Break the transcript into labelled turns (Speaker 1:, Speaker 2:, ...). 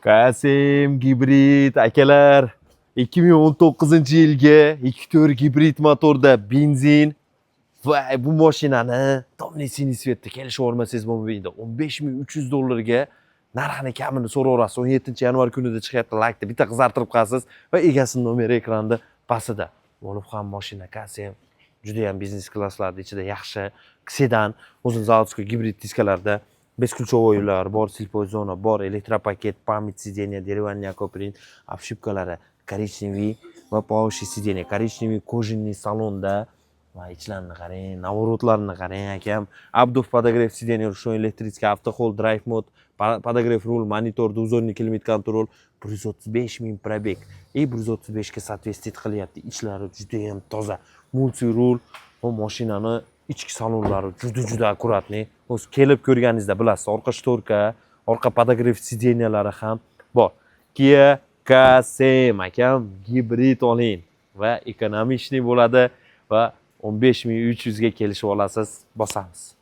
Speaker 1: K7 gibrid, akalar, 2019 yilgi 2.4 gibrid motorda, benzin. Voy, bu mashinani тёмный синий цвет da kelishib olmasangiz bo'lmaydi. 15 300 dollarga narxini kamini so'raverasiz. 17 yanvar kunida chiqyapti. Laykni bitta qizartirib qo'yasiz va egasini nomeri ekranda pastida. Bo'lib ham mashina K7 juda ham biznes klasslarni ichida yaxshi sedan, o'zini заводской gibrid diskalarda, бесключевой lar bor, слепой zona bor, электропакет, память сиденья, деревянный аквапринт, обшивка lari коричневый va повыше сиденье коричневый, кожаный salonda. Va ichlarini qarang, наворот larini qarang, akam. Обдув, подогрев сиденья, ручной электрический, auto hold, drive mode, подогрев руль, monitor, двухзонный климат контроль, 135 000 пробег и 135 ga соответствовать qilyapti. Ichlari judayam toza, мульти rul. Bu mashinani ichki salonlari juda juda аккуратный, o'zi kelib ko'rganingizda bilasiz. Orqa шторка, orqa подогрев сиденья lari ham bor. Kia K7, akam, gibrid oling va экономичный bo'ladi va 15 300 ga kelishib olasiz. Bosamiz.